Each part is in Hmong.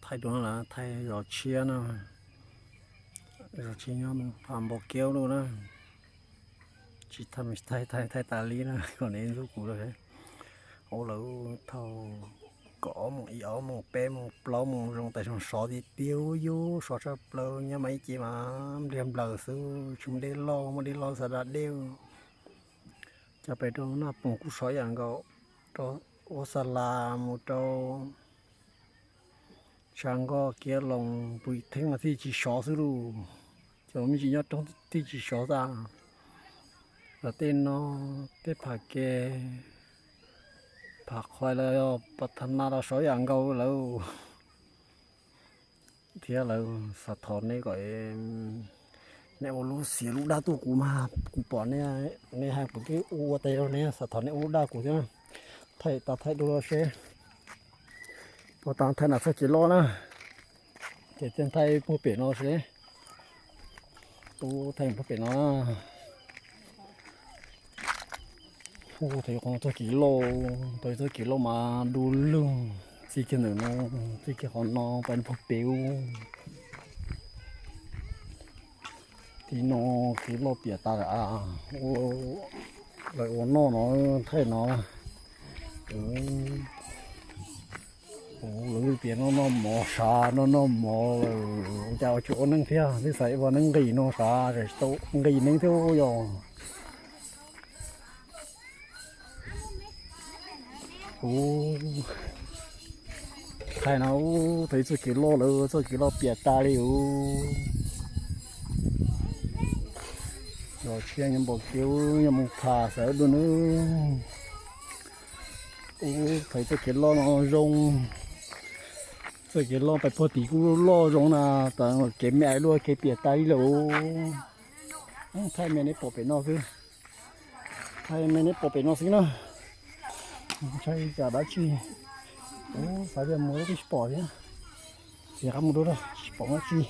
Thaij dua no lawm, thaij zos tshiab no, zos tshiab nyob Npau Kev lawm na. Tsis thaij, thaij, thaij tas li na, kom nej ntxub kuv lawm. Ua lawm thaum kaum ob moos, ib ob moos, peb moos, plaub moos zoo tais zoo sov tiag tiag, yus sov tshaj plaws, nyob mas ib ce mas npliag nplaws xwb, tsis muaj dej loj, muaj dej loj xa da dej. Cov pem rau Naj Poos kuj sov ib yam nkaus, rau ua xa las mus rau Tshav Nkoj Kiav Loos, Pus Theeb mas thiaj tsis sov xwb lauj. Cov me ntsis nyob roob thiaj tsis sov tas. Los tej no, tej pham ke, pham qhuav lawm, pas thas nas los sov ib yam nkaus lawm. Thiab lawv xav thov nej kom nej ua lub xiav lub daj tuaj kuv mas, kuv pom nej hais kuv twb ua ua tas, nej xav thov nej ua lub daj kuv thiab. Thaij tas thaij dua seb, puas tas thaij nram txoj kev loj na. Ces thaij puag pem no seb. Tub thaij puag pem no. Ub, thaum qhov txoj kev loj, thaum txoj kev loj mas du lug, txij kiag ntawm no, txij kiag qhov no pais puag pem ub. Tim no kev loj piam tas lawm, lawv ua noj no, thaij no. Lawv piam noj noj mov sav, noj noj mov lawm, cas ua tsis ua neeb thiab, twb xav ua neeb nqis no sav, tsis tau nqis neeb thiab yog. Ub, thaij no, ub, thaum txoj kev loj lawm, txoj kev loj piam tas li ub. Los tshiab nyob Npau Kev, nyob Moos Phas xav dua nawb. Ub, thaum txoj kev loj no zoo, txoj kev loj pais puag tim kuj loj zoo na, tas kev me ais luaj kev piam tas li lawm. Thaij me nej pom pem no xwb, thaij me nej pom pem no xwb na. Ntshai cas dab tsi, ub, xav tias mus twb tsis pom thiab, tias qab mus dua tsis pom dab tsi.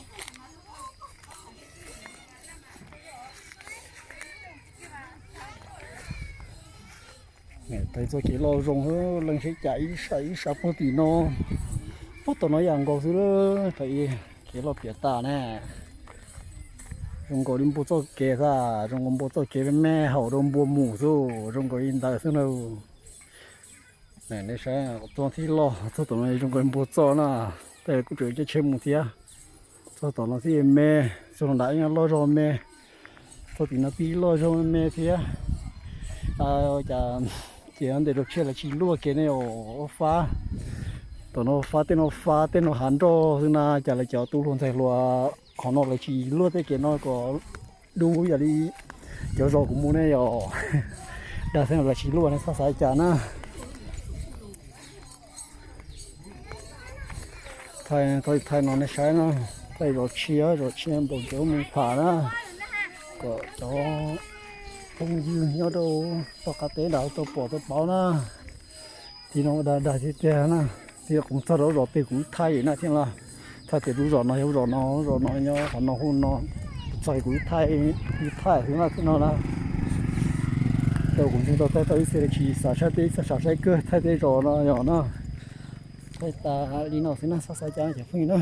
Thaum txoj kev loj zoo, leej seb cas ib sab ib sab puag tim no, puag tom no yam nkaus xwb, thaum kev loj piam tas na. Zoo nkaus li npua txoj kev xwb, zoo nkaus npua txoj kev me me haum rau npua mus xwb, zoo nkaus li ntawd xwb na. Nej saib, txoj thib loj txog tom no zoo nkaus npua txoj na, tej kuj tseem caij tsheb mus thiab. Txog tom no thiaj me, txog nram ib loj zog me, txog tim no tib loj zog me thiab. Cas ces ntes rau tshiab lawv tsis luaj kev ne, ua fab, tom no fab tej no fab tej no hav nroj xwb na, cas lawv cov tub hluas ntxhais hluas qhov no lawv tsis luaj tej kev no kom dub yam li cov zos kuv mus ne yom. Dag xwb lawv tsis luaj ne, txhob xav cas na. Thaij, thaij no nej saib na, thaij zos tshiab, zos tshiab Npau Kev Moos Phas na, kom cov phooj ywg nyob rau toj qab teb nram tau pom tau paub na. Tim no dag dag tiag tiag na, thiab kuv txog rau zos twg kuv thaij na thiab los, thaij tias lub zos no yog lub zos no, lub zos no nyob qhov no hu no, txog kuv thaij, thaij xwb na thiab no na. Rau kuv ntseeg tau thaij tau ib txhia tsis xav saib teb, ib txhia xav saib kawg thaij tej zos no yog na. Thaij tas li no xwb na, txhob xav cas cov phooj ywg na,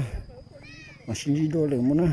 mam sib ntsib dua lwm mus na.